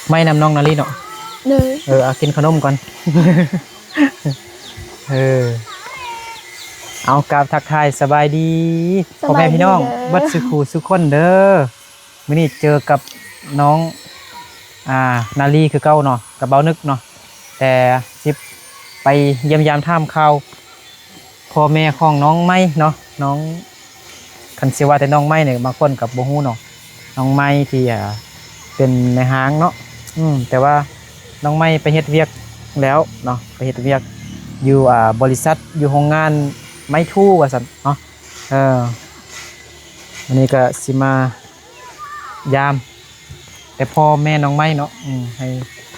ໄມ້ນຳນ້ອງນາລີເນາະ. ໂດຍ. ເອີ ເອົາກິນຂະໜົມກ່ອນ. ເອີ ເອົາ ກາບທັກທາຍສະບາຍດີ ສະບາຍດີ ພໍ່ແມ່ພີ່ນ້ອງ ເດີ ເບິດສູ່ຄູ່ສູ່ຄົນເດີ. ມື້ນີ້ເຈີກັບນ້ອງ ອ່າ ນາລີຄືເກົ່າເນາະ ກັບບ່າວນຶກເນາະ ແຕ່ຊິໄປຢ້ຽມຢາມຖາມຂ່າວ ພໍ່ແມ່ຂອງນ້ອງໃໝ່ເນາະ ນ້ອງ ຄັນຊິວ່າແຕ່ນ້ອງໃໝ່ນີ້ ບາງຄົນກໍບໍ່ຮູ້ເນາະ ນ້ອງໃໝ່ທີ່ ອ່າ ເປັນນາຍຮ້າງເນາະ. ອືມ ແຕ່ວ່ານ້ອງໃໝ່ໄປເຮັດວຽກແລ້ວເນາະ ໄປເຮັດວຽກຢູ່ ອ່າ ບໍລິສັດ ຢູ່ໂຮງງານໄມ້ທູວ່າຊັ້ນເນາະ. ເອີ ວັນນີ້ກໍຊິມາ ຢາມແຕ່ພໍ່ແມ່ນ້ອງໄມ້ເນາະ. ອືມ ໃຫ້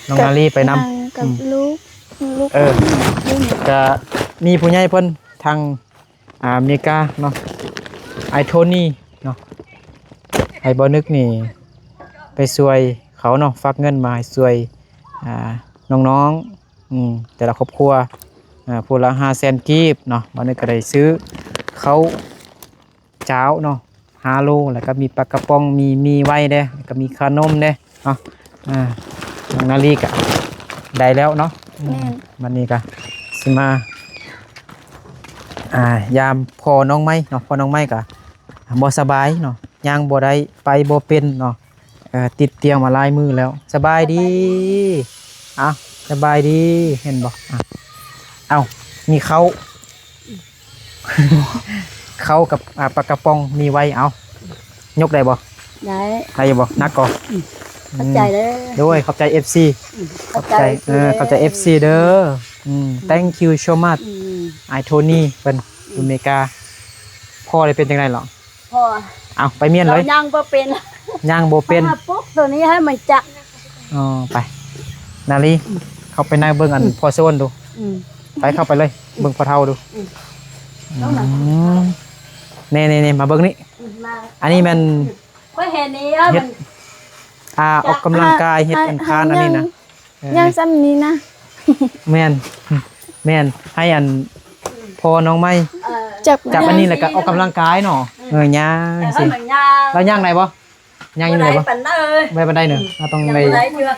ນ້ອງນາລີໄປນຳ ກັບ ອືມ ລູກ ລູກ ເອີ ກະມີຜູ້ໃຫຍ່ເພິ່ນທາງ ອາ ອາເມລິກາເນາະ ອ້າຍໂທນີເນາະ ໃຫ້ບ່າວນຶກນີ້ໄປຊ່ວຍເຂົາເນາະ ຝາກເງິນມາໃຫ້ຊ່ວຍ ອາ ນ້ອງໆ ອືມ ແຕ່ລະຄອບຄົວ ອາ ຜູ້ລະຫ້າແສນກີບເນາະ. ບ່າວນຶກກໍໄດ້ຊື້ເຂົ້າ ເຈົ້າເນາະ ຫ້າໂລ ແລ້ວກໍມີປາກະປ໋ອງ ມີໝີ່ໄວ້ເດ້ ແລ້ວກໍມີຂະໜົມເດ້ເນາະ. ອ່າ ນ້ອງນາລີກໍໄດ້ແລ້ວເນາະ. ແມ່ນ. ບັດນີ້ກໍຊິມາ ອ່າ ຢາມພໍ່ນ້ອງໃໝ່ເນາະ ພໍ່ນ້ອງໃໝ່ກໍບໍ່ສະບາຍເນາະ ຍ່າງບໍ່ໄດ້ ໄປບໍ່ເປັນເນາະ. ເອີ ຕິດຕຽງມາຫຼາຍມື້ແລ້ວ. ສະບາຍດີ. ສະບາຍດີ. ອ້າວ ສະບາຍດີ. ເຫັນບໍ່? ອ້າວ ເອົ້າ ມີເຂົ້າ ເຂົ້າກັບ ອ່າ ປາກະປ໋ອງມີໄວ້. ເອົ້າ ຍົກໄດ້ບໍ່? ໄດ້. ໄດ້ຢູ່ບໍ່? ໜັກກໍ? ອືມ ຂອບໃຈເດີ. ໂດຍ ຂອບໃຈເອັຟຊີ. ອືມ ຂອບໃຈ ຂອບໃຈ ເອີ ເອັຟຊີເດີ. ຂອບໃຈເອັຟຊີເດີ. ອືມ Thank you so much. ອືມ ອ້າຍໂທນີເພິ່ນ ອືມ ຢູ່ອາເມລິກາ. ພໍ່ໄດ້ເປັນຈັ່ງໃດເລາະ? ພໍ ເອົາ ໄປມ້ຽນເລີຍ. ລາວຍ່າງບໍ່ເປັນ ຍ່າງບໍ່ເປັນ. ເຮົາປຸກໂຕນີ້ໃຫ້ມັນຈັກ. ອໍ ໄປ ນາລີ ອືມ ເຂົ້າໄປໃນເບິ່ງອັນ ອືມ ພໍ່ໂຊນດູ. ອືມ ໄປ ເຂົ້າໄປເລີຍ ອືມ ເບິ່ງພໍ່ເຖົ້າດູ. ອືມ ອືມ ນີ້ໆໆ ມາເບິ່ງນີ້. ອືມ ມາ ອັນນີ້ແມ່ນ ຂ້ອຍເຫັນນີ້ ເຮັດ ມັນ ອ່າ ອອກກຳລັງກາຍ ເຮັດອັນຄານອັນນີ້ນະ. ເອີ ຍ່າງສ່ຳນີ້ນະ. ແມ່ນ ແມ່ນ ໃຫ້ອັນພໍ່ນ້ອງໃໝ່ ເອີ ຈັບ ຈັບອັນນີ້ແລ້ວກໍອອກກຳລັງກາຍເນາະ. ເອີ ເອີ ຍ່າງ ເອີ ຈັ່ງຊີ້ ໃຫ້ມັນຍ່າງ. ແລ້ວຍ່າງໄດ້ບໍ່? ຍ່າງຢູ່ໄດ້ບໍ່? ບໍ່ໄດ້ປານໃດ. ບໍ່ໄດ້ປານໃດເນາະ. ອືມ ເຮົາຕ້ອງໄດ້ ຍັງບໍ່ໄດ້ເທື່ອ.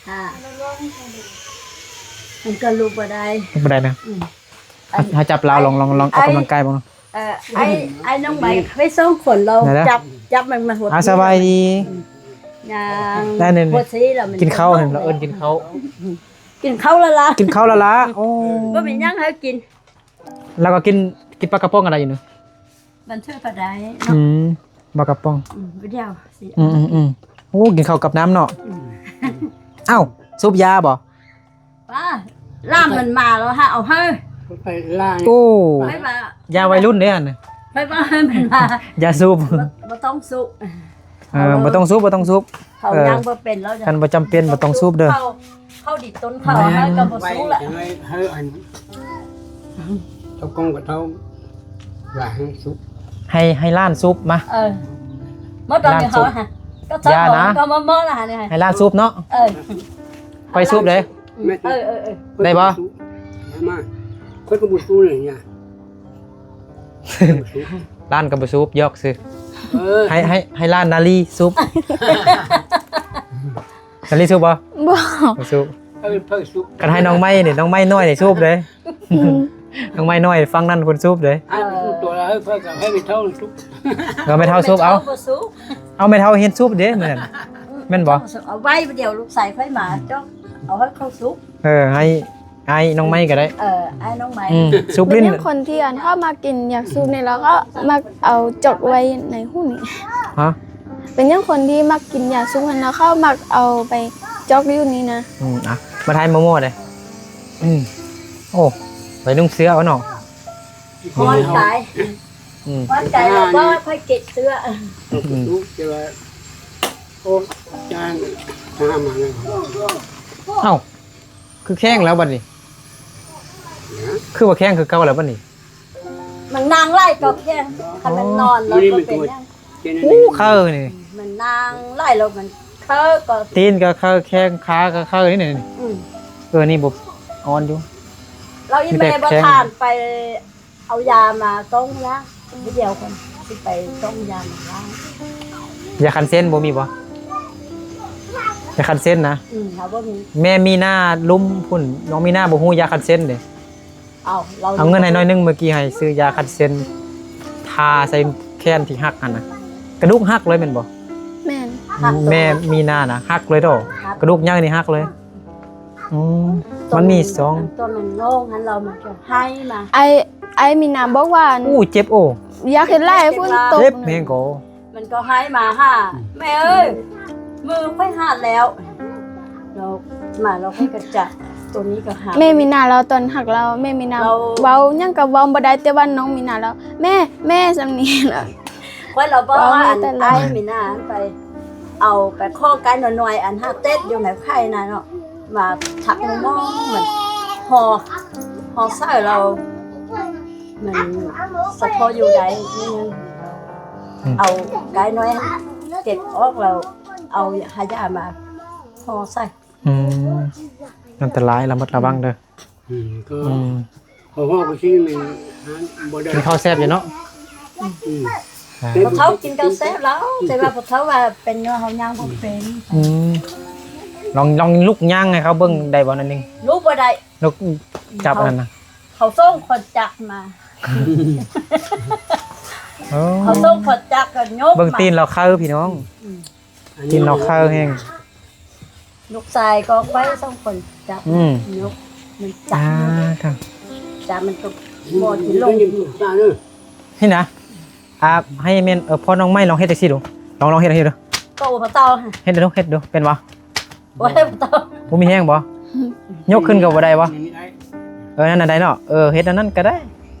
ອ່າ ມັນກໍລຸກບໍ່ໄດ້ ລຸກບໍ່ໄດ້ນະ. ອືມ ເຮົາ ເຮົາຈັບລາວ ລອງ ລອງ ລອງອອກກຳລັງກາຍເບິ່ງເນາະ. ເອີ ອ້າຍ ອ້າຍນ້ອງໃໝ່ ໄປສອງຄົນລາວ ໄດ້ລະ ຈັບ ຈັບມັນມາຫົດ. ອ່າ ສະບາຍດີ. ອືມ ຍ່າງ ໄດ້ນີ້ ຫົດຊີ້ລະ ກິນເຂົ້າຫັ້ນ ລາວເອີ້ນກິນເຂົ້າ. ກິນເຂົ້າລະລະ ກິນເຂົ້າລະລະ. ໂອ້ ບໍ່ມີຫຍັງໃຫ້ກິນ. ລາວກໍກິນ ກິນປາກະປ໋ອງກໍໄດ້ຢູ່ນະ. ມັນເຊື່ອກໍໄດ້ເນາະ. ອືມ ປາກະປ໋ອງ. ອືມ ດຽວຊິ ອືມໆໆ. ໂອ້ ກິນເຂົ້າກັບນ້ຳເນາະ. ອືມ ອ້າວ ສູບຢາບໍ່? ປ້າ ລ້າມມັນມາແລ້ວຫາເອົາໃຫ້ ໄປລ້າງ. ໂອ້ ໄປວ່າ ຢາໄວລຸ້ນເດ້ຫັ້ນນະ. ໄປວ່າໃຫ້ມັນມາ ຢ່າສູບ. ບໍ່ ບໍ່ຕ້ອງສູບ. ເອີ ເອົາເລີຍ ບໍ່ຕ້ອງສູບ ບໍ່ຕ້ອງສູບ. ເຂົາ ເອີ ຍັງບໍ່ເປັນແລ້ວ ຄັນບໍ່ຈຳເປັນບໍ່ຕ້ອງສູບເດີ. ເຂົາ ເຂົາດີຕົ້ນເຂົາໃຫ້ກໍບໍ່ສູບລະ. ໃຫ້ ໃຫ້ອັນ ເຖົ້າກ້ອງກັບເຖົ້າຫຼານໃຫ້ສູບ ໃຫ້ ໃຫ້ຫຼານສູບມາ. ເອີ ໝົດຕອນນີ້ເຂົາ ຫຼານສູບ ຫາ ກໍເຈົ້າ ຢ່ານະ ກໍມາໝໍລະຫານີ້ ໃຫ້ຫຼານສູບເນາະ. ເອີ ຂ້ອຍສູບເດ້. ແມ່ນ ເອີໆໆ ໄດ້ບໍ່? ມາ ຂ້ອຍກໍບໍ່ສູບເລີຍ ຢ່າ ຫຼານກໍບໍ່ສູບ ຫຍອກຊື່. ເອີ ໃຫ້ ໃຫ້ ໃຫ້ຫຼານນາລີສູບ. ນາລີສູບບໍ່? ບໍ່ ບໍ່ສູບ. ເອີ ເພິ່ນສູບ ຄັນໃຫ້ນ້ອງໃໝ່ນີ້ ນ້ອງໃໝ່ນ້ອຍນີ້ສູບເດ້. ອືມ ນ້ອງໃໝ່ນ້ອຍຝັ່ງນັ້ນເພິ່ນສູບເດ້. ໃຫ້ມັນສູບຕົວລະ ເອີ ເພິ່ນກໍໃຫ້ແມ່ເຖົ້າສູບ. ເອີ ແມ່ເຖົ້າສູບເອົາ. ແມ່ເຖົ້າບໍ່ສູບ ເອົາ ແມ່ເຖົ້າເຫັນສູບເດ້ມື້ນັ້ນ. ອືມ ແມ່ນບໍ່? ເອົາໄວ້ດຽວລູກຊາຍຂ້ອຍມາ ເຈົ້າເອົາໃຫ້ເຂົາສູບ. ເອີ ໃຫ້ ອ້າຍນ້ອງໃໝ່ກໍໄດ້. ເອີ ອ້າຍນ້ອງໃໝ່ ອືມ ສູບຫຼິ້ນ. ເປັນຫຍັງຄົນທີ່ອັນເຂົາມັກກິນຢາສູບນີ້ ແລ້ວກໍມັກເອົາຈອກໄວ້ໃນຫຸ້ນນີ້? ຮະ? ເປັນຫຍັງຄົນທີ່ມັກກິນຢາສູບຫັ້ນ ແລ້ວເຂົາມັກເອົາໄປຈອກຢູ່ນີ້ນະ? ອືມ ອ່ະ ມາຖ່າຍໂມໂມເດ້. ອືມ ໂອ້ ໄປນຸ່ງເສື້ອເອົາເນາະ. ຮ້ອນກາຍ ອືມ ຮ້ອນກາຍແລ້ວບໍ່ຄ່ອຍເກັບເສື້ອ. ອືມ ແຕ່ວ່າ ໂອ້ ຈານ ມາ ມາແລ້ວ. ເອົ້າ ຄືແຂງແລ້ວບັດນີ້? ນະ ຄືວ່າແຂງຄືເກົ່າແລ້ວບັດນີ້? ມັນນັ່ງຫຼາຍກໍແຂງ ຄັນມັນນອນແລ້ວກໍເປັນຫຍັງ. ໂອ້ ເຄີນີ້ ມັນນັ່ງຫຼາຍແລ້ວມັນເຄີກໍ ຕີນກໍເຄີ ແຂງຂາກໍເຄີນີ້. ອືມ ເອີ ນີ້ບໍ່ອ່ອນຢູ່. ລາວອີແມ່ບໍ່ທານໄປ ເອົາຢາມາຕ້ອງນະ ດຽວກ່ອນ ຊິໄປຕ້ອງຢາມາລ້າງ. ຢາຄັນເສັ້ນບໍ່ມີບໍ່? ຢາຂັດເສັ້ນນະ? ອືມ ເຮົາບໍ່ມີ. ແມ່ມີນາ ລຸ່ມພຸ້ນ ນ້ອງມີນາບໍ່ຮູ້ຢາຂັດເສັ້ນເດ້. ເອົາ ເອົາເງິນໃຫ້ໜ້ອຍໜຶ່ງ ມື້ກີ້ໃຫ້ຊື້ຢາຂັດເສັ້ນ ທາໃສ່ແຂນທີ່ຫັກຫັ້ນນະ. ກະດູກຫັກເລີຍແມ່ນບໍ່? ແມ່ນ. ແມ່ມີນານະ ຫັກເລີຍເດາະ. ກະດູກໃຫຍ່ນີ້ຫັກເລີຍ. ອືມ ມັນມີສອງ ຕອນມັນຮ້ອງຫັ້ນ ລາວມັນກໍໄຫ້ມາ. ອ້າຍ ອ້າຍມີນາບອກວ່າ ໂອ້ ເຈັບ ໂອ້ ຢາກເຮັດຫຼາຍ ຝົນຕົກ ເຈັບແຮງກໍ ມັນກໍໄຫ້ມາຫາ ແມ່ເອີຍ ມືຂ້ອຍຫາດແລ້ວ. ລາວມາ ລາວຂ້ອຍກໍຈັບ ໂຕນີ້ກໍຫາ ແມ່ມີນາລາວຕອນຫັກລາວ ແມ່ມີນາເວົ້າຫຍັງກໍເວົ້າບໍ່ໄດ້ ແຕ່ວ່ານ້ອງມີນາລາວ ແມ່ ແມ່ ສ່ຳນີ້ລະ. ຂ້ອຍລະບອກວ່າ ອັນ ອ້າຍມີນາໄປເອົາໄປຂໍໄກ່ນ້ອຍໆ ອັນຫາເຕັດຢູ່ໃນໄຂ່ນະເນາະ ມາຖັກໝໍ້ມັນຫໍ່ ຫໍ່ໃສ່ລາວ ມັນສະເພາະຢູ່ໄດ້ ອືມ ເອົາໄກ່ນ້ອຍເກັບອອກແລ້ວ ເອົາຫາຢາມາຫໍ່ໃສ່. ອືມ ອັນຕະລາຍ ລະມັດລະວັງເດີ. ອືມ ກໍ ອືມ ພໍພໍກໍຊິມີ ບໍ່ໄດ້ ກິນເຂົ້າແຊບຢູ່ເນາະ. ອືມ ອ່າ ພໍ່ເຖົ້າກິນເຂົ້າແຊບແລ້ວ ແຕ່ວ່າພໍ່ເຖົ້າວ່າເປັນຍ້ອນເຮົາຍ່າງບໍ່ເປັນ. ອືມ ລອງ ລອງລຸກຍ່າງໃຫ້ເຂົາເບິ່ງໄດ້ບໍ່ ໜ້ອຍໜຶ່ງ? ລຸກບໍ່ໄດ້. ລຸກຈັບອັນນັ້ນນະ ເຂົາສົ່ງຄົນຈັກມາ. ໂອ້ ເຂົາສົ່ງຄົນຈັກກໍຍົກມາ ເບິ່ງຕີນລາວໄຄພີ່ນ້ອງ. ອືມ ຕີນລາວໄຄແຮງ. ລູກຊາຍກໍໄປສອງຄົນຈັບ ອືມ ຍົກ ມັນຈັບ ອ່າ ຈັບມັນກໍບໍ່ຊິລົງ. ນີ້ນະ ອ່າ ໃຫ້ແມ່ນ ເອີ ພໍ່ນ້ອງໄມ້ລອງເຮັດຈັ່ງຊີ້ດູ ລອງ ລອງເຮັດໃຫ້ດູ ໂຕພໍ່ເຖົ້າ ເຮັດດູ ເຮັດດູ ເປັນບໍ່? ບໍ່ໄດ້ ບໍ່ຕ້ອງ ບໍ່ມີແຮງບໍ່? ຍົກຂຶ້ນກໍບໍ່ໄດ້ບໍ່? ເອີ ນັ້ນນະໄດ້ເນາະ ເອີ ເຮັດອັນນັ້ນກໍໄດ້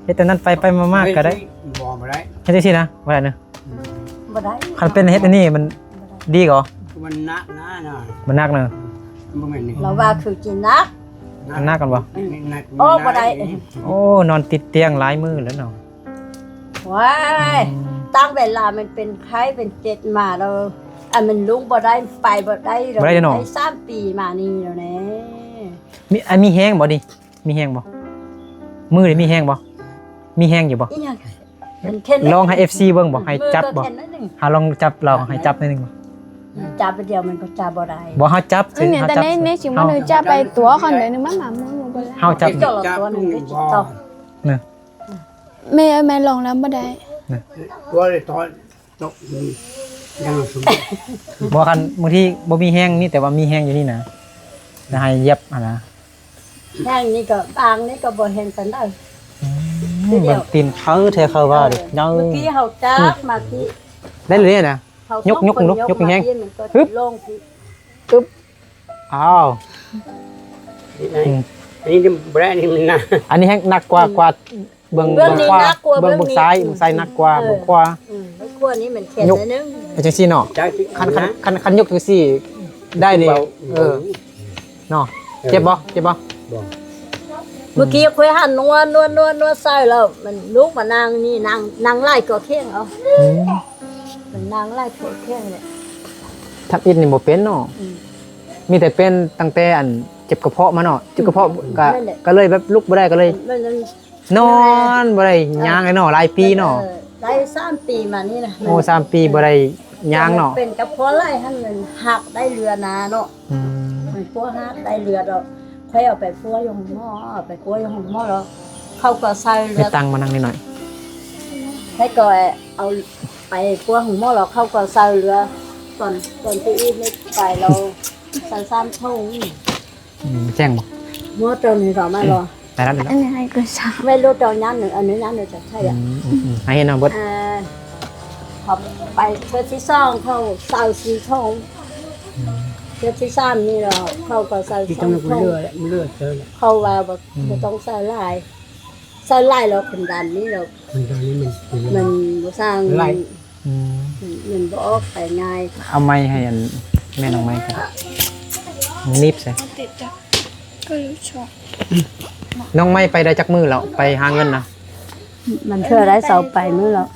ເຮັດອັນນັ້ນໄປໄປມາມາກໍໄດ້. ບໍ່ ບໍ່ໄດ້ ເຮັດຈັ່ງຊີ້ນະ ບໍ່ໄດ້ເນາະ. ອືມ ບໍ່ໄດ້ ຄັນເປັນເຮັດອັນນີ້ມັນ ບໍ່ໄດ້ ດີກໍ ມັນໜັກນະ ມັນໜັກນະ. ບໍ່ແມ່ນນີ້ ລາວວ່າຄືຊິໜັກ ມັນໜັກກັນບໍ່? ອືມ ອອກບໍ່ໄດ້. ໂອ້ ນອນຕິດຕຽງຫຼາຍມື້ແລ້ວເນາະ. ວ້າຍ ອືມ ຕັ້ງເວລາມັນເປັນໄຂ້ເປັນເຈັດມາແລ້ວ ອັນມັນລຸກບໍ່ໄດ້ ໄປບໍ່ໄດ້ ບໍ່ໄດ້ເນາະ ໄດ້ສາມປີມານີ້ແລ້ວແນ່. ມີ ອັນມີແຮງບໍ່ນີ້? ມີແຮງບໍ່? ມືນີ້ມີແຮງບໍ່? ມີແຮງຢູ່ບໍ່? ອີຫຍັງ? ມັນແຂນ ລອງໃຫ້ເອັຟຊີເບິ່ງບໍ່? ໃຫ້ຈັບບໍ່? ຫາລອງຈັບລາວ ໃຫ້ຈັບໜ້ອຍໜຶ່ງບໍ່? ຈັບດຽວມັນກໍຈັບບໍ່ໄດ້. ບໍ່ ເຮົາຈັບ ເອີ ນີ້ ເຮົາຈັບ ແຕ່ໃນ ໃນຊິມັນ ເຮົາຈັບໄປຕົວເຂົາເດີ ມັນມາມືບໍ່ໄດ້. ເຮົາຈັບ ແມ່ ແມ່ລອງແລ້ວບໍ່ໄດ້ ບໍ່ໄດ້ຕອນຕົກ ຍັງສົມ ບໍ່ ຄັນບາງທີບໍ່ມີແຮງນີ້ ແຕ່ວ່າມີແຮງຢູ່ນີ້ນະ ແລ້ວໃຫ້ຢຽບຫັ້ນນະ. ແຮງນີ້ກໍບາງນີ້ກໍບໍ່ແຮງປານໃດ. ອືມ ເບິ່ງຕີນເຂົາແທ້ ເຂົາວ່າເດ້ ເອີ ເອົາ ເມື່ອກີ້ເຮົາຈັບມາທີ່ ໄດ້ເລີຍນະ. ຍົກ ຍົກ ຍົກແຮງ ຮຶບ ອຶບ ອ້າວ ອັນນີ້ບໍ່ໄດ້ ອັນນີ້ມັນໜັກ ອັນນີ້ແຮງໜັກກວ່າ ກວ່າເບື້ອງ ເບື້ອງຂວາ ເບື້ອງນີ້ໜັກກວ່າ ເບື້ອງ ເບື້ອງນີ້ ເບື້ອງຊ້າຍ ເບື້ອງຊ້າຍໜັກກວ່າ ເອີ ເບື້ອງຂວາ. ອືມ ເບື້ອງຂວານີ້ມັນແຂນໜ້ອຍໜຶ່ງ ເຮັດຈັ່ງຊີ້ເນາະ. ຄັນ ຄັນ ຄັນ ຄັນຍົກຈັ່ງຊີ້ໄດ້ນີ້ ເອີ ເນາະ. ເຈັບບໍ່? ເຈັບບໍ່? ບໍ່. ເມື່ອກີ້ຂ້ອຍຫັນນວດ ນວດ ນວດ ນວດໃສ່ແລ້ວ ມັນລຸກມານັ່ງນີ້ ນັ່ງ ນັ່ງຫຼາຍກໍແຂງເອົາ. ອືມ ມັນນັ່ງຫຼາຍກໍແຂງແຫຼະ. ທຳອິດນີ້ບໍ່ເປັນເນາະ. ອືມ ມີແຕ່ເປັນຕັ້ງແຕ່ອັນເຈັບກະເພາະມາເນາະ. ເຈັບກະເພາະ ອືມ ກໍ ນັ້ນແຫຼະ ກໍເລີຍແບບລຸກບໍ່ໄດ້ ກໍເລີຍ ມັນ ນອນບໍ່ໄດ້ຍ່າງເລີຍເນາະ ຫຼາຍປີເນາະ. ເອີ ໄດ້ສາມປີມານີ້ນະ. ໂອ້ ສາມປີບໍ່ໄດ້ຍ່າງເນາະ. ເປັນກະເພາະຫຼາຍຫັ້ນ ມັນຫັກໄດ້ເລືອນາເນາະ. ອືມ ມັນປົວຫັກໄດ້ເລືອດອອກ. ຂ້ອຍເອົາໄປປົວຢູ່ໂຮງໝໍ ໄປປົວຢູ່ໂຮງໝໍແລ້ວ ເຂົາກໍໃສ່ເລືອດ. ໄປຕັ້ງມານັ່ງນີ້ໜ້ອຍ. ຂ້ອຍກໍເອົາໄປປົວໂຮງໝໍແລ້ວ ເຂົາກໍໃສ່ເລືອດ. ຕອນ ຕອນທີ່ອີດນີ້ໄປແລ້ວ ໃສ່ສາມຖົງ. ອືມ ແຈ້ງບໍ່? ໝໍເຈົ້ານີ້ກໍມາລອ ໄປແລ້ວ ອັນນີ້ໃຫ້ກໍຊາ ແມ່ນລູກເຈົ້າຍາມໜຶ່ງ ອະນຸຍາດໜຶ່ງຈະໃຊ້ອະ. ອືມ ອືມ ໃຫ້ເຫັນເອົາເບິດ. ອ່າ ເຂົາໄປເທື່ອທີສອງ ເຂົາໃສ່ສີ່ຖົງ. ອືມ ເທື່ອທີສາມນີ້ລະ ເຂົາກໍໃສ່ສອງຖົງ. ເຂົາວ່າບໍ່ ອືມ ບໍ່ຕ້ອງໃສ່ຫຼາຍ ໃສ່ຫຼາຍແລ້ວຄວາມດັນນີ້ແລ້ວ ຄວາມດັນນີ້ມັນ ມັນບໍ່ສ້າງ ອືມ ມັນບໍ່ອອກໄປງ່າຍ. ເອົາໄມ້ໃຫ້ອັນແມ່ນ້ອງໄມ້ກ່ອນ ໜີບໃສ່. ນ້ອງໄມ້ໄປໄດ້ຈັກມື້ແລ້ວ ໄປຫາເງິນນະ? ມັນເທື່ອໄດ້ຊາວປາຍມື້ແລ້ວ.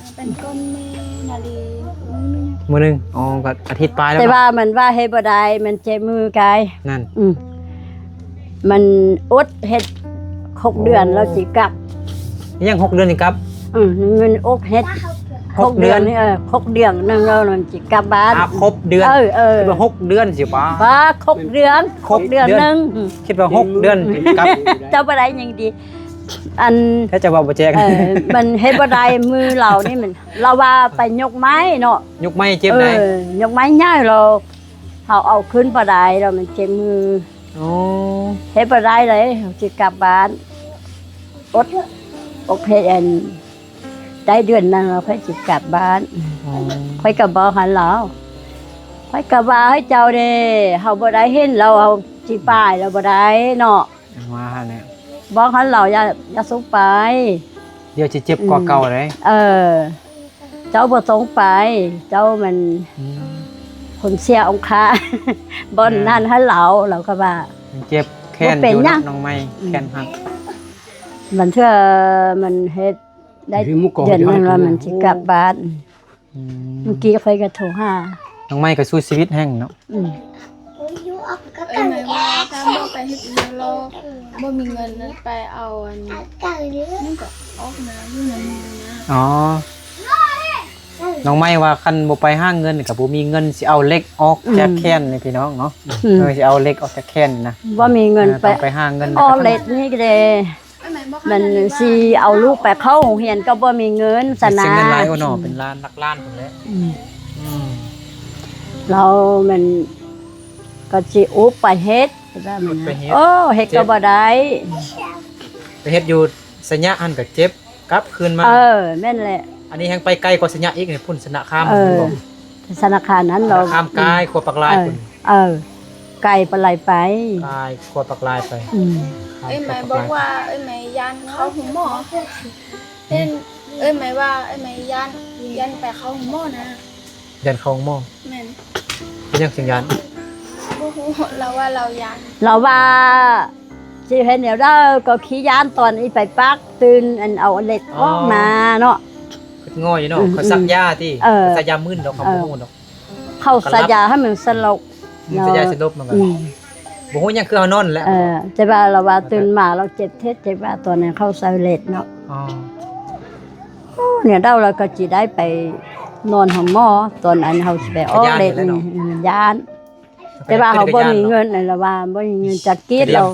ມື້ໜຶ່ງ. ອໍ ກໍອາທິດປາຍແລ້ວ. ແຕ່ວ່າມັນວ່າເຮັດບໍ່ໄດ້ ມັນເຈັບມືກາຍ. ນັ້ນ ອືມ ມັນອົດເຮັດຫົກເດືອນແລ້ວຊິກັບ. ຍັງຫົກເດືອນຊິກັບ? ອືມ ມັນອົດເຮັດ ຄົບເດືອນ ຄົບເດືອນນີ້ ເອີ ຄົບເດືອນໜຶ່ງແລ້ວມັນຊິກັບບ້ານ ອ່າ ຄົບເດືອນ ເອີ ເອີ ຄິດວ່າຫົກເດືອນຊິປະ ບໍ່ ຄົບເດືອນ ຄົບເດືອນ ຫົກເດືອນ ຄິດວ່າຫົກເດືອນຊິກັບ ເຈົ້າບໍ່ໄດ້ຫຍັງດີ ອັນ ຖ້າຈະເວົ້າບໍ່ແຈ້ງ ເອີ ມັນເຮັດບໍ່ໄດ້ ມືລາວນີ້ມັນ ລາວວ່າໄປຍົກໄມ້ເນາະ ຍົກໄມ້ເຈັບໃດ ເອີ ຍົກໄມ້ໃຫຍ່ລາວ ເຮົາເອົາຂຶ້ນບໍ່ໄດ້ ແລ້ວມັນເຈັບມື ໂອ້ ເຮັດບໍ່ໄດ້ເລີຍ ເຮົາຊິກັບບ້ານ ອົດອົກເຮັດອັນ ໄດ້ເດືອນໜຶ່ງແລ້ວຂ້ອຍຊິກັບບ້ານ ອໍ ຂ້ອຍກໍບອກຫັ້ນລາວ ຂ້ອຍກໍວ່າໃຫ້ເຈົ້າເດ້ ເຮົາບໍ່ໄດ້ເຫັນລາວ ເຮົາຊິໄປລາວບໍ່ໄດ້ເນາະ ວ່າຫັ້ນແຫຼະ ບອກຫັ້ນລາວ ຢ່າ ຢ່າສົ່ງໄປ ດຽວຊິເຈັບກວ່າເກົ່າເດ້ ເອີ ເຈົ້າບໍ່ຕ້ອງໄປ ເຈົ້າມັນ ອືມ ຄົນເສຍອົງຄາ ບ່ອນນັ້ນໃຫ້ລາວ ລາວກໍວ່າ ມັນເຈັບແຄ້ນຢູ່ເນາະ ນ້ອງໄມ້ ອືມ ແຄ້ນຮັກ ບາງເທື່ອມັນເຮັດໄດ້ເດືອນໜຶ່ງແລ້ວມັນຊິກັບບ້ານ ອືມ ມື້ກີ້ຂ້ອຍກໍໂທຫາ ນ້ອງໄມ້ກໍສູ້ຊີວິດແຮງເນາະ ອືມ ເອີຍ ໝາຍວ່າຖ້າບໍ່ໄປເຮັດວຽກແລ້ວບໍ່ມີເງິນນັ້ນ ໄປເອົາອັນນັ້ນກໍອອກນະ ຢູ່ນຳໝູ່ນະ ອໍ ນ້ອງໄມ້ວ່າຄັນບໍ່ໄປຫາເງິນກໍບໍ່ມີເງິນຊິເອົາເຫຼັກອອກ ອືມ ຈາກແຂນນີ້ພີ່ນ້ອງເນາະ ອືມ ເອີ ຊິເອົາເຫຼັກອອກຈາກແຂນນະ ບໍ່ມີເງິນ ເອີ ໄປ ຕ້ອງໄປຫາເງິນ ອອກເຫຼັກນີ້ກໍເດ້ ມັນຊິເອົາລູກໄປເຂົ້າໂຮງຮຽນກໍບໍ່ມີເງິນຊັ້ນນະ ເສຍເງິນຫຼາຍໂອເນາະ ເປັນລ້ານ ຫຼັກລ້ານພຸ້ນແຫຼະ ອືມ ອືມ ລາວມັນກໍຊິອຸບໄປເຮັດ ອຸບໄປເຮັດ ໂອ້ ເຮັດກໍບໍ່ໄດ້ ໄປເຮັດຢູ່ໄຊຍະຫັ້ນກໍເຈັບ ກັບຄືນມາ ເອີ ແມ່ນແຫຼະ ອັນນີ້ແຮ່ງໄປໄກກວ່າໄຊຍະອີກ ພຸ້ນ ຊະນະຄາມ ເອີ ພຸ້ນ ຊະນະຄາມນັ້ນ ຊະນະຄາມ ລາວ ກາຍ ຄວາມປາກລາຍ ເອີ ພຸ້ນ ເອີ ໄກປານໃດໄປ ກາຍ ຄວາມປາກລາຍໄປ ອືມ ເອີຍ ໝາຍບອກວ່າ ເອີຍ ໝາຍຢ້ານເຂົ້າໂຮງໝໍ ເຫັນ ເອີຍ ໝາຍວ່າ ເອີຍ ໝາຍຢ້ານ ຢ້ານໄປເຂົ້າໂຮງໝໍນະ ຢ້ານເຂົ້າໂຮງໝໍ ແມ່ນ ເປັນຫຍັງຈຶ່ງຢ້ານ ບໍ່ຮູ້ ລາວວ່າລາວຢ້ານ ລາວວ່າຊິເຮັດແນວໃດກໍຂີ້ຢ້ານ ຕອນອີ່ໄປປັກຕື່ນ ອັນເອົາເຫຼັກອອກມາເນາະ ຄິດງໍ້ຢູ່ເນາະ ອືມ ເຂົາສັກຢາຕິ ເອີ ເຂົາສັກຢາມຶນດອກ ເຂົາບໍ່ຮູ້ດອກ ເອີ ເຂົາສັກຢາໃຫ້ມັນສະຫຼົບ ອືມ ສັກຢາສະຫຼົບມັນກໍ ອືມ ບໍ່ຮູ້ຫຍັງ ຄືເຮົານອນແຫຼະ ເອີ ແຕ່ວ່າລາວວ່າຕື່ນມາລາວເຈັບແທ້ ແຕ່ວ່າຕອນນັ້ນເຂົາໃສ່ເຫຼັກເນາະ ອໍ ໂອ້ ແນວໃດລາວກໍຊິໄດ້ໄປນອນໂຮງໝໍ ຕອນອັນເຮົາຊິໄປອອກເຫຼັກນີ້ ຢ້ານ ອືມ ຢ້ານ ແຕ່ວ່າເຮົາບໍ່ມີເງິນ ລາວວ່າບໍ່ມີເງິນຈັກກີບ ລາວ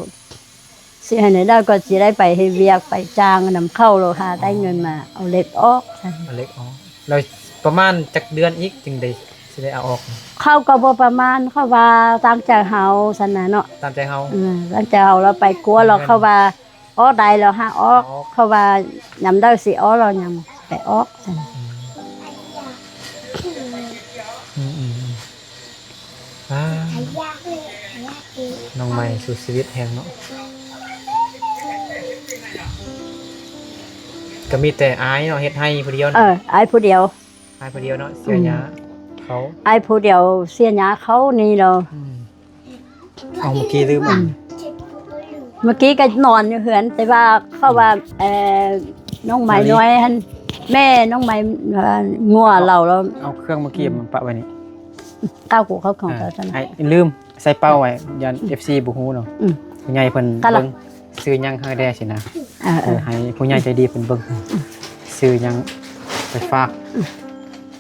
ຊິເຮັດແນວໃດກໍຊິໄດ້ໄປເຮັດວຽກໄປຈ້າງນຳເຂົາ ລາວຫາໄດ້ເງິນມາເອົາເຫຼັກອອກ ເອົາເຫຼັກອອກ ແລ້ວປະມານຈັກເດືອນອີກຈຶ່ງໄດ້ ຊິໄດ້ເອົາອອກ ເຂົາກໍບໍ່ປະມານ ເຂົາວ່າຕາມໃຈເຮົາຊັ້ນນະເນາະ ຕາມໃຈເຮົາ ເອີ ຕາມໃຈເຮົາ ລາວໄປກົວ ລາວເຂົາວ່າ ອອກໄດ້ແລ້ວຫາອອກ ເຂົາວ່າຍາມໃດຊິອອກ ລາວຍັງໄປອອກ ອືມ ອືມ ອືມ ອືມ ອ່າ ນ້ອງໃໝ່ສູ້ຊີວິດແຮງເນາະ ກໍມີແຕ່ອ້າຍເນາະ ເຮັດໄຮ່ຜູ້ດຽວ ເອີ ອ້າຍຜູ້ດຽວ ອ້າຍຜູ້ດຽວເນາະ ເສຍຫຍ້າເຂົາ ອ້າຍຜູ້ດຽວເສຍຫຍ້າເຂົານີ້ເນາະ ອືມ ເອົາ ເມື່ອກີ້ລືມ ອືມ ເມື່ອກີ້ກໍນອນຢູ່ເຮືອນ ແຕ່ວ່າເຂົາວ່າ ເອີ ນ້ອງໃໝ່ນ້ອຍຫັ້ນ ແມ່ນ້ອງໃໝ່ ເອີ ງົວເຮົາ ເອົາເຄື່ອງເມື່ອກີ້ມາປະໄວ້ນີ້ ກ້າວກູເຂົ້າຂອງເຈົ້າຊັ້ນ ອ້າຍລືມ ໃສ່ເປົ້າໄວ້ ຢ້ານເອັຟຊີບໍ່ຮູ້ເນາະ ອືມ ຜູ້ໃຫຍ່ເພິ່ນເບິ່ງ ຊື່ຫຍັງໃຫ້ແດ່ຊີ້ນະ ເອີ ເອີ ໃຫ້ຜູ້ໃຫຍ່ໃຈດີເພິ່ນເບິ່ງ ອືມ ຊື່ຫຍັງໄປຝາກ ອືມ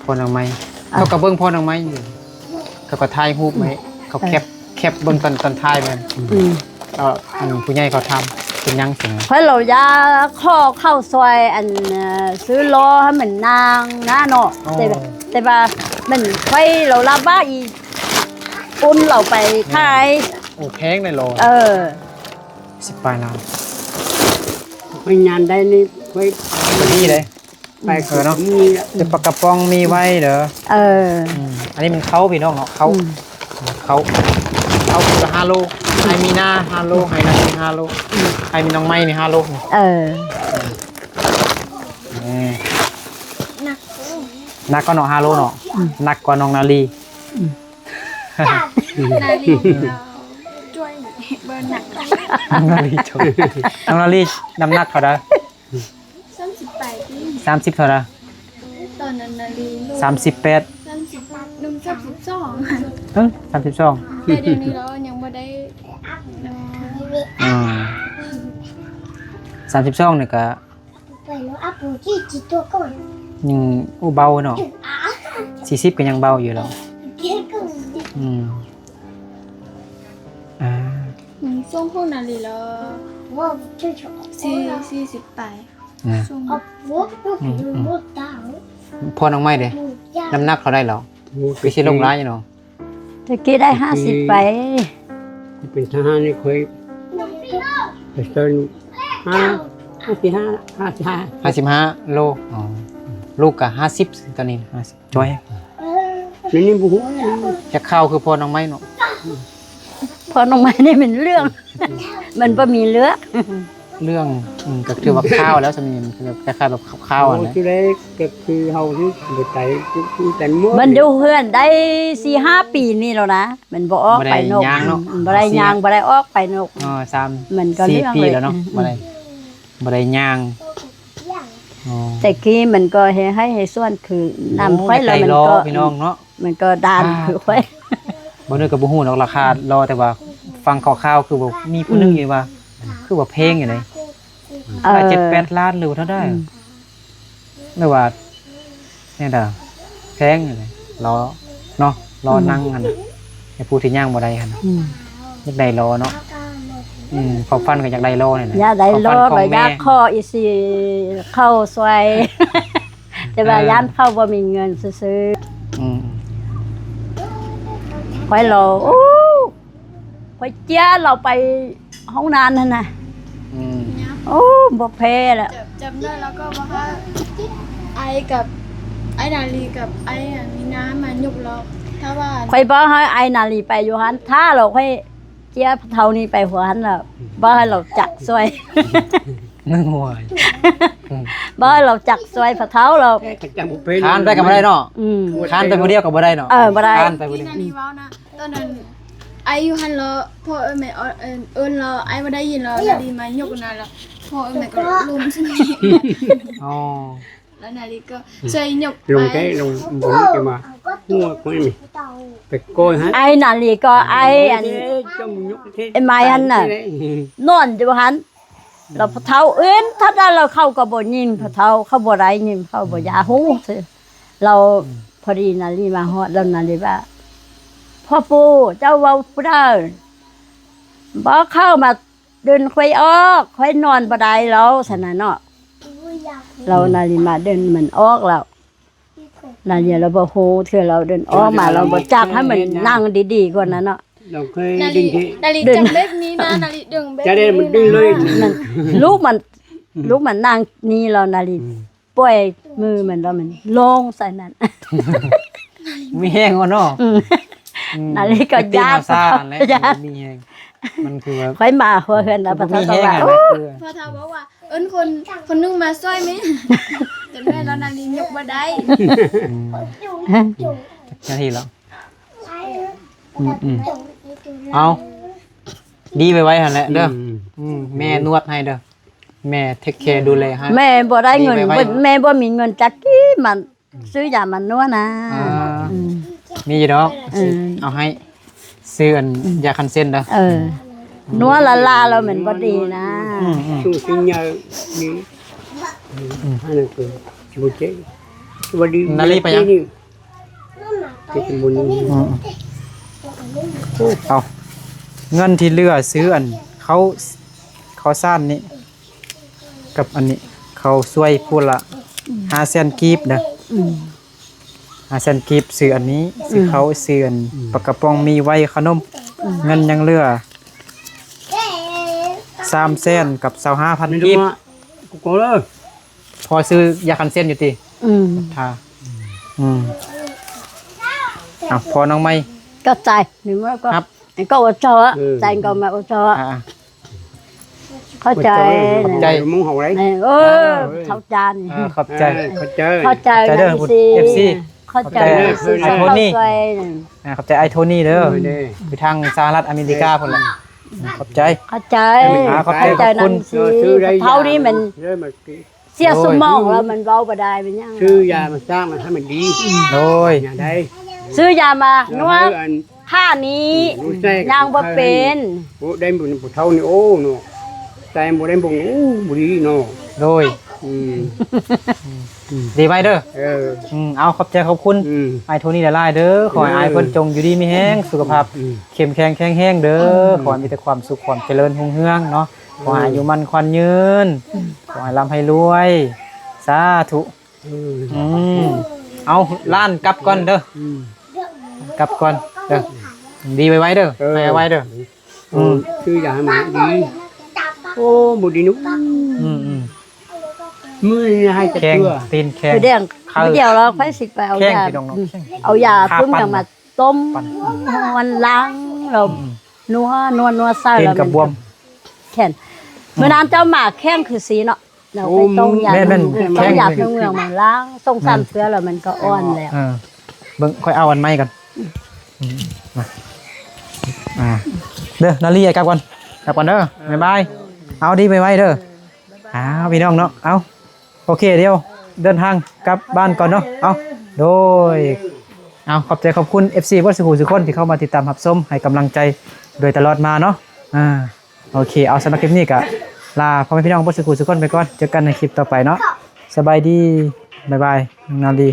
ພໍ່ນາງໄມ້ ເອີ ເຂົາກໍເບິ່ງພໍ່ນາງໄມ້ຢູ່ ເຂົາກໍຖ່າຍຮູບໄວ້ ອືມ ເຂົາແຄບ ແຄບເບິ່ງຕອນ ຕອນຖ່າຍແມ່ນ ອືມ ເອີ ອັນຜູ້ໃຫຍ່ເຂົາຖາມເປັນຫຍັງຊີ້ນະ ຂ້ອຍລາວຢາກຂໍເຂົ້າຊ່ອຍ ອັນ ເອີ ຊື້ລໍ້ໃຫ້ມັນນາງນະເນາະ ອໍ ແຕ່ ແຕ່ວ່າມັນຂ້ອຍລາວລາບວ່າອີ ປຸ້ນເຮົາໄປຂາຍ ໂອ້ ແພງເລີຍເນາະ ເອີ ສິບປາຍລ້ານ ຂ້ອຍຍາມໄດ້ນີ້ ຂ້ອຍ ບໍ່ດີເດ້ ໄປ ເອີ ເນາະ ມີລະ ແຕ່ປາກກະປ໋ອງມີໄວ້ເດີ ເອີ ອືມ ອັນນີ້ມັນເຂົ້າພີ່ນ້ອງເນາະ ເຂົ້າ ອືມ ເຂົ້າ ເຂົ້າຄົນລະຫ້າໂລ ໃຫ້ມີນາຫ້າໂລ ໃຫ້ນາງມີຫ້າໂລ ອືມ ໃຫ້ມີນ້ອງໃໝ່ນີ້ຫ້າໂລ ເອີ ນີ້ ໜັກ ໜັກກວ່ານ້ອງຫ້າໂລເນາະ ອືມ ໜັກກວ່ານ້ອງນາລີ ອືມ ນາລີ ອືມ ເຈົ້າ ຈ່ອຍ ເບິ່ງໜັກ ນ້ອງນາລີຈ່ອຍ ນ້ອງນາລີນ້ຳໜັກເທົ່າໃດ ສາມສິບປາຍປີ ສາມສິບເທົ່າໃດ ຕອນນັ້ນນາລີໂລ ສາມສິບແປດ ສາມສິບ ໜຶ່ງ ສາມສິບສອງ ເອີ ສາມສິບສອງ ແຕ່ດຽວນີ້ລາວຍັງບໍ່ໄດ້ ອືມ ສາມສິບສອງນີ້ກະ ຍັງ ໂອ້ ເບົາເນາະ ສີ່ສິບກໍຍັງເບົາຢູ່ແລ້ວ. ອືມ ອ່າ ອືມ ຊ່ວງພວກນັ້ນນີ້ລະ ສີ່ ສີ່ສິບປາຍ ອ່າ ຊ່ວງ ອືມ ອືມ ພໍ່ນ້ອງໄມ້ເດ້ ນ້ຳໜັກເທົ່າໃດແລ້ວ? ໂອ້ ຄືຊິລົງຫຼາຍຢູ່ເນາະ. ແຕ່ກີ້ໄດ້ຫ້າສິບປາຍ ເປັນທະຫານນີ້ຂ້ອຍໄປເຊີນ ຫ້າ ຫ້າສິບຫ້າ ຫ້າສິບຫ້າ ຫ້າສິບຫ້າໂລ. ອໍ ລູກກໍຫ້າສິບ ຕອນນີ້ຫ້າສິບ ຈ່ອຍ ນີ້ ນີ້ບໍ່ຮູ້ ຈະຂ່າວຄືພໍ່ນ້ອງໄມ້ເນາະ. ພໍ່ນ້ອງໄມ້ນີ້ແມ່ນເລື່ອງ ມັນບໍ່ມີເລືອກ. ເລື່ອງ ອືມ ກໍຖືວ່າຂ່າວແລ້ວ ສ່ຳນີ້ມັນຄືແບບຄ້າຍໆແບບຂ່າວໆ ໂອ້ ຫັ້ນແຫຼະ. ຄືໄດ້ ກໍຄືເຮົານີ້ບໍ່ໄດ້ ຄືແຕ່ໝົດ ມັນຢູ່ເຮືອນໄດ້ສີ່ຫ້າປີນີ້ແລ້ວນະ ມັນບໍ່ອອກໄປນອກ ບໍ່ໄດ້ຍ່າງເນາະ ອືມ ບໍ່ໄດ້ຍ່າງ ບໍ່ໄດ້ອອກໄປນອກ. ອໍ ສາມ ມັນກໍເລື່ອງ ສີ່ປີແລ້ວເນາະ ອືມ ບໍ່ໄດ້ ບໍ່ໄດ້ຍ່າງ. ອໍ ແຕ່ກີ້ມັນກໍໃຫ້ ໃຫ້ສວນຄືນຳຂ້ອຍແລ້ວ ມັນກໍ ພີ່ນ້ອງເນາະ ມັນກໍດ່ານຄືຂ້ອຍ. ບໍ່ ເດີກໍບໍ່ຮູ້ດອກລາຄາລໍ ແຕ່ວ່າຟັງຂ່າວໆ ຄືວ່າມີຜູ້ໜຶ່ງ ອືມ ຢູ່ວ່າ ຄືວ່າແພງຢູ່ເດ ເອີ ເຈັດແປດລ້ານ ຫຼືວ່າເທົ່າໃດ ອືມ ຫຼືວ່າແນວໃດ ແພງຢູ່ເດ ລໍເນາະ ລໍ ອືມ ນັ່ງຫັ້ນນະ ໃຫ້ຜູ້ທີ່ຍ່າງບໍ່ໄດ້ຫັ້ນນະ ອືມ ຢາກໄດ້ລໍເນາະ. ອືມ ຄວາມຝັນກໍຢາກໄດ້ລໍນີ້ແຫຼະ ຢາກໄດ້ລໍ ຄວາມຝັນຂອງແມ່ ກໍຢາກຂໍອີ່ຊິເຂົ້າຊ່ວຍ ແຕ່ວ່າ ເອີ ຢ້ານເຂົ້າບໍ່ມີເງິນຊື່ໆ. ອືມ ຂ້ອຍລໍ ໂອ້ ຂ້ອຍເຈ້ຍລາວໄປຫ້ອງນ້ຳຫັ້ນນະ. ອືມ ໂອ້ ບໍ່ແພ້ລະ ຈຳ ຈຳໄດ້ແລ້ວກໍວ່າ ອ້າຍກັບ ອ້າຍນາລີກັບອ້າຍມີນາມາຍົກລາວ ຖ້າວ່າ ຂ້ອຍບອກໃຫ້ອ້າຍນາລີໄປຢູ່ຫັ້ນ ຖ້າລາວ ຂ້ອຍເຈ້ຍພໍ່ເຖົ້ານີ້ໄປຫົວຫັ້ນລະ ບໍ່ໃຫ້ລາວຈັກຊ່ວຍ ໜຶ່ງຫົວ ອືມ ບໍ່ໃຫ້ລາວຈັກຊ່ວຍພໍ່ເຖົ້າລາວ ແຕ່ກໍຈຳບໍ່ເປັນ ຄານໄປກໍບໍ່ໄດ້ເນາະ. ອືມ ຄານໄປຜູ້ດຽວກໍບໍ່ໄດ້ເນາະ. ເອີ ບໍ່ໄດ້ ຄານໄປຜູ້ດຽວ ທີ່ນາລີເວົ້ານະ ຕອນນັ້ນອ້າຍຢູ່ຫັ້ນລະ ພໍ່ເອີ້ນແມ່ເອີ້ນລະ ອ້າຍບໍ່ໄດ້ຍິນລະ ນາລີມາຍົກນະລະ ພໍ່ເອີ້ນແມ່ກໍລົ້ມຊະນີ້. ອໍ ລະນາລີກໍຊ່ວຍຍົກ ລົງແທ້ ອ້າຍ ລົງ ບໍ່ໄດ້ມາຫົວຄົນນີ້ ໄປກ້ອຍຫັ້ນ ອ້າຍນາລີກໍອ້າຍອັນ ເຈົ້າມາຍົກແທ້ ອ້າຍໄມ້ຫັ້ນນະ ນອນຢູ່ຫັ້ນ ລະພໍ່ເຖົ້າອື່ນ ຖ້າໄດ້ລະເຂົາກໍບໍ່ຍິນ ພໍ່ເຖົ້າເຂົາບໍ່ໄດ້ຍິນ ເຂົາບໍ່ຢາກຮູ້. ລາວ ອືມ ພໍດີນາລີມາຮອດ ລະນາລີວ່າ ພໍ່ປູ່ ເຈົ້າເວົ້າຜູ້ໃດ ບໍ່ເຂົ້າມາດຶງຂ້ອຍອອກ ຂ້ອຍນອນບໍ່ໄດ້ແລ້ວ ຊັ້ນນະເນາະ. ລາວນາລີມາດຶງມັນອອກແລ້ວ ນາລີລາວບໍ່ຮູ້ເທື່ອ ລາວເດີນອອກມາ ລາວບໍ່ຈັກໃຫ້ມັນນັ່ງດີໆກ່ອນນະເນາະ. ລາວເຄີຍ ນາລີ ດຶງທີ່ ນາລີຈັບແບບນີ້ນະ ນາລີດຶງແບບນີ້ ຈະໄດ້ມັນດຶງເລີຍ ອືມ ລູກມັນ ອືມ ລູກມັນນັ່ງນີ້ ລາວນາລີ ອືມ ປ່ອຍມືມັນ ລາວມັນລົງໃສ່ນັ້ນ ມີແຮງບໍ່ເນາະ. ອືມ ອືມ ນາລີກໍຢ້ານ ເປັນຕີນເອົາຊາຫັ້ນແຫຼະ ຢ້ານ ມີແຮງ ມັນຄືວ່າ ຂ້ອຍມາຫົວເຮືອນລະ ມັນບໍ່ມີແຮງ ໂອ້ ພໍ່ເຖົ້າບອກວ່າ ເອີ້ນຄົນ ຄົນໜຶ່ງມາຊ່ວຍແມ່ ຈົນແມ່ລາວນາລີຍົກບໍ່ໄດ້. ອືມ ຈັກນາທີແລ້ວ? ອືມໆ ເອົາ ດີໄວໆຫັ້ນແຫຼະເດີ. ອືມ ອືມ ແມ່ນວດໃຫ້ເດີ ແມ່ເທກແຄດູແລໃຫ້. ແມ່ບໍ່ໄດ້ເງິນ ດີໄວໆ ແມ່ບໍ່ມີເງິນຈັກກີ້ ມັນ ຊື້ຢາມານົວດນະ. ອ່າ ອືມ ມີຢູ່ດອກ ເອີ ເອົາໃຫ້ ຊື້ອັນ ອືມ ຢາຄັນເສັ້ນເດີ. ເອີ ນົວດລະລາລະແມ່ນບໍ່ດີນະ. ອືມໆ ສູ້ຊິງໃຫຍ່ນີ້ ອືມ ອັນນັ້ນຄືບໍ່ເຈັບ ບໍ່ດີ ນາລີໄປຫຍັງ? ເຮັດບຸນ ອືມ ເອົາ ເງິນທີ່ເຫຼືອຊື້ອັນ ເຂົ້າ ເຂົ້າສານນີ້ ກັບອັນນີ້ ເຂົ້າຊ່ວຍຜູ້ລະ ອືມ ຫ້າແສນກີບເດີ. ອືມ ຫ້າແສນກີບ ຊື້ອັນນີ້ ອືມ ຊື້ເຂົ້າ ຊື້ອັນ ອືມ ປາກະປ໋ອງ ມີໄວ້ ຂະໜົມ. ອືມ ເງິນຍັງເຫຼືອ ສາມແສນກັບຊາວຫ້າພັນກີບ. ພໍຊື້ຢາຄັນເສັ້ນຢູ່ຕິ? ອືມ ຖ້າ ອືມ ເອົາ ພໍ່ນ້ອງໃໝ່ ຂອບໃຈ ໜຶ່ງວ່າກໍ ຄັບ ກໍອົດເຈົ້າ ເອີ ໃຈກໍມາອົດເຈົ້າ ອ່າ ຂອບໃຈ ຂອບໃຈ ເອີ ເອີ ເຖົ້າຈານ ເອີ ຂອບໃຈ ເອີ ຂອບໃຈ ຂອບໃຈ ຂອບໃຈເດີ ເອັຟຊີ ເອັຟຊີ ຂອບໃຈ ຂອບໃຈ ອ້າຍໂທນີ ອ່າ ຂອບໃຈອ້າຍໂທນີເດີ ເອີ ຢູ່ທາງສະຫະລັດອາເມລິກາພຸ້ນແຫຼະ ຂອບໃຈ ຂອບໃຈ ອ່າ ຂອບໃຈ ຂອບຄຸນ ຂອບໃຈ ເຖົ້ານີ້ມັນ ເອີ ເສຍສະໝອງແລ້ວ ມັນເວົ້າບໍ່ໄດ້ເປັນຫຍັງ ຊື້ຢາມາສ້າງມັນໃຫ້ມັນດີ ໂດຍ ຢ່າໄດ້ ຊື້ຢາມານົວດ ຂ້ານີ້ຍ່າງບໍ່ເປັນ ໂອ້ ໄດ້ບຸນຜູ້ເຖົ້ານີ້ ໂອ້ ເນາະ ແຕ່ບໍ່ໄດ້ບຸນ ໂອ້ ບໍ່ດີເນາະ ໂດຍ ອືມ ດີໄວ້ເດີ. ເອີ ອືມ ເອົາ ຂອບໃຈຂອບຄຸນ ອືມ ອ້າຍໂທນີ້ຫຼາຍໆເດີ. ຂໍໃຫ້ ເອີ ອ້າຍເພິ່ນຈົ່ງຢູ່ດີມີແຮງ ສຸຂະພາບ ອືມ ເຂັ້ມແຂງແຂງແຮງເດີ. ອືມ ຂໍໃຫ້ມີແຕ່ຄວາມສຸກຄວາມຈະເລີນຮຸ່ງເຮືອງເນາະ. ເອີ ຂໍໃຫ້ອາຍຸໝັ້ນຂວັນຍືນ ອືມ ຂໍໃຫ້ລ່ຳໃຫ້ລວຍ ສາທຸ. ອືມ ອືມ ເອົາ ຫຼານກັບກ່ອນເດີ ອືມ ກັບກ່ອນເດີ. ດີໄວໆເດີ ເອີ ໃຫ້ໄວເດີ. ອືມ ຊື້ຢາໃຫ້ໝາດີ. ໂອ້ ບໍ່ດີໜູ. ອືມໆ ມື້ນີ້ໃຫ້ຈັກເທື່ອ ແຂ້ງຕີນແຂ້ງ ຄືແດງ ເຂົ້າ ມື້ດຽວລາວຄ່ອຍຊິໄປເອົາຢາ ແຂ້ງພີ່ນ້ອງເນາະ ເອົາຢາ ຂ້າ ເພິ່ນ ປັ່ນ ຫຍັງມາຕົ້ມ ປັ່ນ ຮວນລ້າງ ແລ້ວ ອືມ ນົວໆໆໃສ່ ຕີນ ແລ້ວ ກະບວມ ແຂນ ອືມ ມື້ນັ້ນເຈົ້າມາແຂ້ງຄືຊີ້ເນາະ. ເຮົາໄປຕ້ອງຢາ ແມ່ນໆ ຕ້ອງຢາ ແຂ້ງ ເມືອງ ເມືອງ ເມືອງລ້າງ ສອງສາມ ແມ່ນ ເທື່ອແລ້ວມັນກໍອ່ອນແລ້ວ. ເອີ ເບິ່ງ ຂ້ອຍເອົາອັນໃໝ່ກ່ອນ. ອືມ ມາ ອ່າ ເດີ ນາລີ ກັບກ່ອນ ກັບກ່ອນເດີ. ບາຍບາຍ ເອົາດີໄວໆເດີ. ອ້າວ ພີ່ນ້ອງເນາະ ເອົາ ໂອເຄ ດຽວເດີນທາງກັບບ້ານກ່ອນເນາະ. ເອົາ ໂດຍ ເອົາ ຂອບໃຈຂອບຄຸນ ເອັຟຊີ ເບິດສູ່ຜູ້ສູ່ຄົນທີ່ເຂົ້າມາຕິດຕາມຮັບຊົມ ໃຫ້ກຳລັງໃຈໂດຍຕະຫຼອດມາເນາະ. ອ່າ ໂອເຄ ເອົາ ສຳລັບຄລິບນີ້ກະລາພໍ່ແມ່ພີ່ນ້ອງເບິດສູ່ຜູ້ສູ່ຄົນໄປກ່ອນ. ເຈີກັນໃນຄລິບຕໍ່ໄປເນາະ. ສະບາຍດີ ບາຍບາຍ ນ້ອງນາລີ.